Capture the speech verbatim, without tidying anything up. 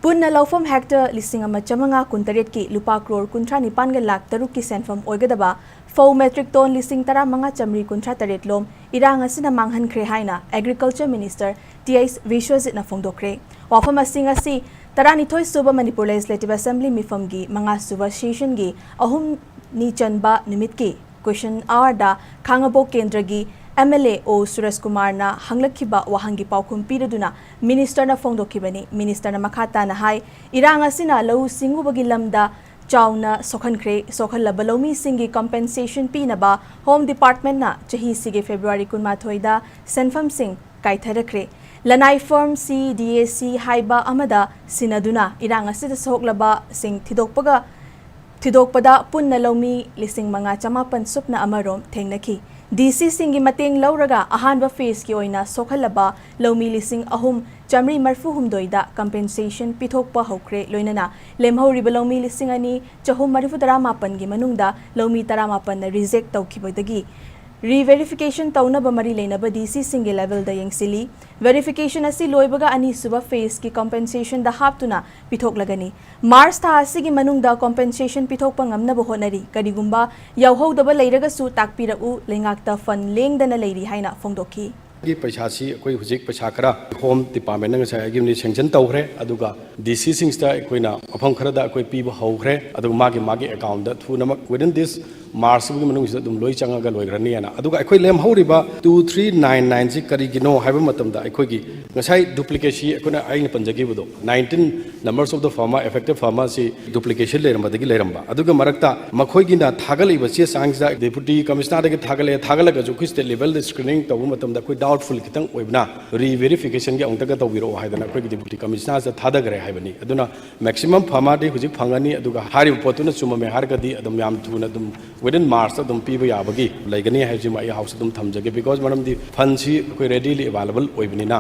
ꯄꯨꯟꯅ ꯂꯧꯐꯝ ꯍꯦꯛꯇꯔ ꯂꯤꯁꯤꯡ ꯑꯃ ꯆꯥꯃꯉꯥ ꯀꯨꯟꯇꯔꯦꯠꯀꯤ ꯂꯨꯄꯥ ꯀ꯭ꯔꯣꯔ ꯀꯨꯟꯊ꯭ꯔꯥ ꯅꯤꯄꯥꯟꯒ ꯂꯥꯈ ꯇꯔꯨꯛꯀꯤ ꯁꯦꯟꯐꯝ ꯑꯣꯏꯒꯗꯕ ꯐꯧ ꯃꯦꯇ꯭ꯔꯤꯛ ꯇꯣꯟ ꯂꯤꯁꯤꯡ ꯇꯔꯥꯃꯉꯥ ꯆꯥꯃꯔꯤ ꯀꯨꯟꯊ꯭ꯔꯥ ꯇꯔꯦꯠ ꯂꯣꯝ ꯏꯔꯥꯡ ꯑꯁꯤꯅ ꯃꯥꯡꯍꯟꯈ꯭ꯔꯦ ꯍꯥꯏꯅ Agriculture Minister ꯇꯤ ꯑꯩꯆ ꯕꯤꯁ꯭ꯋꯖꯤꯠꯅ ꯐꯣꯡꯗꯣꯛꯈ꯭ꯔꯦ꯫ ꯋꯥꯐꯝꯁꯤꯡ ꯑꯁꯤ ꯇꯔꯥꯅꯤꯊꯣꯏ ꯁꯨꯕ ꯃꯅꯤꯄꯨꯔ Legislative Assembly ꯃꯤꯐꯝꯒꯤ ꯃꯉꯥ ꯁꯨꯕ session ꯒꯤ ꯑꯍꯨꯝꯅꯤ ꯆꯟꯕ ꯅꯨꯃꯤꯠꯀꯤ question hour ꯗ ꯈꯥꯉꯕꯣꯛ ꯀꯦꯟꯗ꯭ꯔꯒꯤ ꯑꯦꯝ ꯑꯦꯜ ꯑꯦ ꯑꯣ ꯁꯨꯔꯦꯁ ꯀꯨꯃꯥꯔꯅ ꯍꯪꯂꯛꯈꯤꯕ ꯋꯥꯍꯪꯒꯤ ꯄꯥꯎꯈꯨꯝ ꯄꯤꯔꯗꯨꯅ Minister ꯅ ꯐꯣꯡꯗꯣꯛꯈꯤꯕꯅꯤ꯫ Minister ꯅ ꯃꯈꯥ ꯇꯥꯅ ꯍꯥꯏ, ꯏꯔꯥꯡ ꯑꯁꯤꯅ ꯂꯧꯎ ꯁꯤꯡꯎꯕꯒꯤ ꯂꯝꯗ ꯆꯥꯎꯅ ꯁꯣꯛꯍꯟꯈ꯭ꯔꯦ꯫ ꯁꯣꯛꯍꯜꯂꯕ ꯂꯧꯃꯤꯁꯤꯡꯒꯤ compensation ꯄꯤꯅꯕ Home Department ꯅ ꯆꯍꯤꯁꯤꯒꯤ February ꯀꯨꯟꯃꯥꯊꯣꯏꯗ ꯁꯦꯟꯐꯝꯁꯤꯡ ꯀꯥꯏꯊꯔꯛꯈ꯭ꯔꯦ꯫ ꯂꯅꯥꯏ firm ꯁꯤ ꯗꯤ ꯑꯦ ꯁꯤ ꯍꯥꯏꯕ ꯑꯃꯗ ꯁꯤꯟꯅꯗꯨꯅ ꯏꯔꯥꯡ ꯑꯁꯤꯗ ꯁꯣꯛꯂꯕꯁꯤꯡ ꯊꯤꯗꯣꯛꯄꯒ, ꯊꯤꯗꯣꯛꯄꯗ ꯄꯨꯟꯅ ꯂꯧꯃꯤ ꯂꯤꯁꯤꯡ ꯃꯉꯥ ꯆꯃꯥꯄꯟ ꯁꯨꯞꯅ ꯑꯃꯔꯣꯝ ꯊꯦꯡꯅꯈꯤ꯫ ꯗꯤ ꯁꯤ ꯁꯤꯡꯒꯤ ꯃꯇꯦꯡ ꯂꯧꯔꯒ ꯑꯍꯥꯟꯕ phase ꯀꯤ ꯑꯣꯏꯅ ꯁꯣꯛꯍꯜꯂꯕ ꯂꯧꯃꯤ ꯂꯤꯁꯤꯡ ꯑꯍꯨꯝ ꯆꯥꯃꯔꯤ ꯃꯔꯤꯐꯨ ꯍꯨꯝꯗꯣꯏꯗ compensation ꯄꯤꯊꯣꯛꯄ ꯍꯧꯈ꯭ꯔꯦ꯫ ꯂꯣꯏꯅꯅ ꯂꯦꯝꯍꯧꯔꯤꯕ ꯂꯧꯃꯤ ꯂꯤꯁꯤꯡ ꯑꯅꯤ ꯆꯍꯨꯝ ꯃꯔꯤꯐꯨ ꯇꯔꯥ ꯃꯥꯄꯟꯒꯤ ꯃꯅꯨꯡꯗ ꯂꯧꯃꯤ ꯇꯔꯥꯃꯥꯄꯟꯅ reject ꯇꯧꯈꯤꯕꯗꯒꯤ re-verification ꯇꯧꯅꯕ ꯃꯔꯤ ꯂꯩꯅꯕ ꯗꯤ ꯁꯤ ꯁꯤꯡꯒꯤ level ꯗ ꯌꯦꯡꯁꯤꯜꯂꯤ꯫ Verification ꯑꯁꯤ ꯂꯣꯏꯕꯒ ꯑꯅꯤꯁꯨꯕ phase ꯀꯤ compensation ꯗ ꯍꯥꯞꯇꯨꯅ ꯄꯤꯊꯣꯛꯂꯒꯅꯤ꯫ March ꯊꯥ ꯑꯁꯤꯒꯤ ꯃꯅꯨꯡꯗ compensation ꯄꯤꯊꯣꯛꯄ ꯉꯝꯅꯕ ꯍꯣꯠꯅꯔꯤ꯫ ꯀꯔꯤꯒꯨꯝꯕ ꯌꯥꯎꯍꯧꯗꯕ ꯂꯩꯔꯒꯁꯨ ꯇꯥꯛꯄꯤꯔꯛꯎ, ꯂꯩꯉꯥꯛꯇ fund ꯂꯦꯡꯗꯅ ꯂꯩꯔꯤ ꯍꯥꯏꯅ ꯐꯣꯡꯗꯣꯛꯈꯤ꯫ ꯒꯤ ꯄꯩꯁꯥꯁꯤ ꯑꯩꯈꯣꯏ ꯍꯧꯖꯤꯛ ꯄꯩꯁꯥ ꯈꯔ Home Department ꯅ ꯉꯁꯥꯏ ꯑꯩꯒꯤ sanction ꯇꯧꯈ꯭ꯔꯦ, ꯑꯗꯨꯒ ꯗꯤ ꯁꯤ ꯁꯤꯡꯁꯤꯗ ꯑꯩꯈꯣꯏꯅ ꯃꯐꯝ ꯈꯔꯗ ꯑꯩꯈꯣꯏ ꯄꯤꯕ ꯍꯧꯈ꯭ꯔꯦ, ꯑꯗꯨꯒ ꯃꯥꯒꯤ, ꯃꯥꯒꯤ account the ꯊꯨꯅꯃꯛ within this March ꯁꯤꯒꯤ ꯃꯅꯨꯡꯁꯤꯗ ꯑꯗꯨꯝ ꯂꯣꯏ ꯆꯪꯉꯒ ꯂꯣꯏꯈ꯭ꯔꯅꯤ ꯍꯥꯏꯅ꯫ ꯑꯗꯨꯒ ꯑꯩꯈꯣꯏ ꯂꯦꯝꯍꯧꯔꯤꯕ two three nine nine ꯁꯤ ꯀꯔꯤꯒꯤꯅꯣ ꯍꯥꯏꯕ ꯃꯇꯝꯗ, ꯑꯩꯈꯣꯏꯒꯤ ꯉꯁꯥꯏ duplicate ꯁꯤ ꯑꯩꯈꯣꯏꯅ, ꯑꯩꯅ ꯄꯟꯖꯈꯤꯕꯗꯣ, nineteen numbers of the farmer, affected farmer ꯁꯤ duplicate ꯁꯤ ꯂꯩꯔꯝꯕꯗꯒꯤ ꯂꯩꯔꯝꯕ, ꯑꯗꯨꯒ ꯃꯔꯛꯇ ꯃꯈꯣꯏꯒꯤꯅ ꯊꯥꯒꯠꯂꯛꯏꯕ ꯆꯦ ꯆꯥꯡꯁꯤꯗ Deputy Commissioner ꯗꯒꯤ ꯊꯥꯒꯠꯂꯛꯑꯦ, ꯊꯥꯒꯠꯂꯒꯁꯨ ꯑꯩꯈꯣꯏ state level ꯗ screening ꯇꯧꯕ ꯃꯇꯝꯗ ꯑꯩꯈꯣꯏ doubtful ꯈꯤꯇꯪ ꯑꯣꯏꯕꯅ re-verification ꯒꯤ ꯑꯃꯨꯛꯇꯒ ꯇꯧꯕꯤꯔꯛꯑꯣ ꯍꯥꯏꯗꯅ ꯑꯩꯈꯣꯏꯒꯤ Deputy Commissioner ꯁꯤꯗ ꯊꯥꯗꯈ꯭ꯔꯦ ꯍꯥꯏꯕꯅꯤ꯫ ꯑꯗꯨꯅ maximum farmer ꯗꯤ ꯍꯧꯖꯤꯛ ꯐꯪꯉꯅꯤ, ꯑꯗꯨꯒ ꯍꯥꯏꯔꯤꯕ ꯄꯣꯠꯇꯨꯅ ꯆꯨꯝꯃꯝꯃꯦ ꯍꯥꯏꯔꯒꯗꯤ ꯑꯗꯨꯝ ꯌꯥꯝ ꯊꯨꯅ ꯑꯗꯨꯝ within March ꯇ ꯑꯗꯨꯝ ꯄꯤꯕ ꯌꯥꯕꯒꯤ ꯂꯩꯒꯅꯤ ꯍꯥꯏꯕꯁꯤꯃ ꯑꯩ House ꯇ ꯑꯗꯨꯝ ꯊꯝꯖꯒꯦ, because ꯃꯔꯝꯗꯤ fund ꯁꯤ ꯑꯩꯈꯣꯏ readily available ꯑꯣꯏꯕꯅꯤꯅ꯫